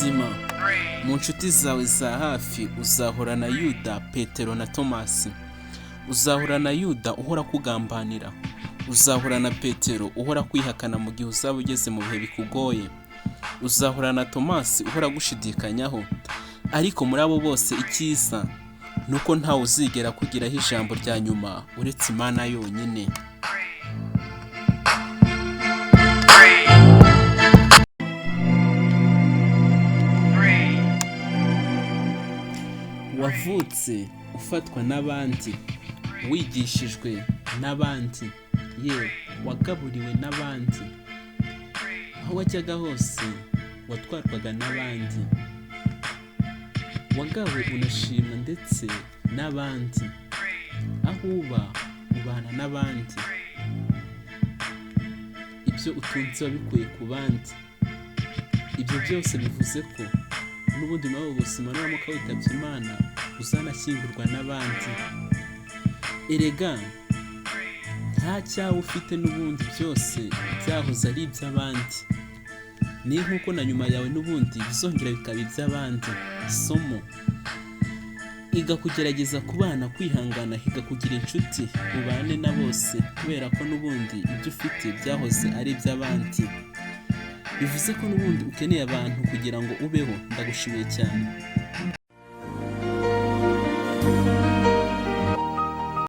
Buzima mu nshuti zawe za hafi uzahura na Yuda, Petero na Tomasi. Uzahura na Yuda uhora akugambanira, uzahura na Petero uhora akwihakana mu gihe uzaba ugeze mu bihe bikugoye, uzahura na Tomasi uhora agushidikanyaho. Ariko muri abo bose icyiza ni uko ntawe uzigera akugiraho ijambo rya nyuma uretse Imana yonyine. Wavutse ufatwa n'abandi, wigishijwe n'abandi, yewe wagaburiwe n'abandi, aho wajyaga hose watwarwaga n'abandi, wagawe unashimwa ndetse n'abandi, aho uba ubana n'abandi, ibyo utunze wabikuye ku bandi. Ibyo byose bivuze ko n'ubundi muri ubu buzima nuramuka witabye Imana uzanashyingurwa n'abandi. Erega nta cyawe ufite, n'ubundi byose byahoze ari iby'abandi. Ni nk'uko na nyuma yawe n'ubundi bizongera bikaba iby'abandi. Isomo: iga kugerageza kubana, kwihangana, higa kugira inshuti, ubane na bose, kubera ko n'ubundi ibyo ufite byahoze ari iby'abandi. Bivuze ko n'ubundi ukeneye abantu kugira ngo ubeho. Ndagushimiye cyane.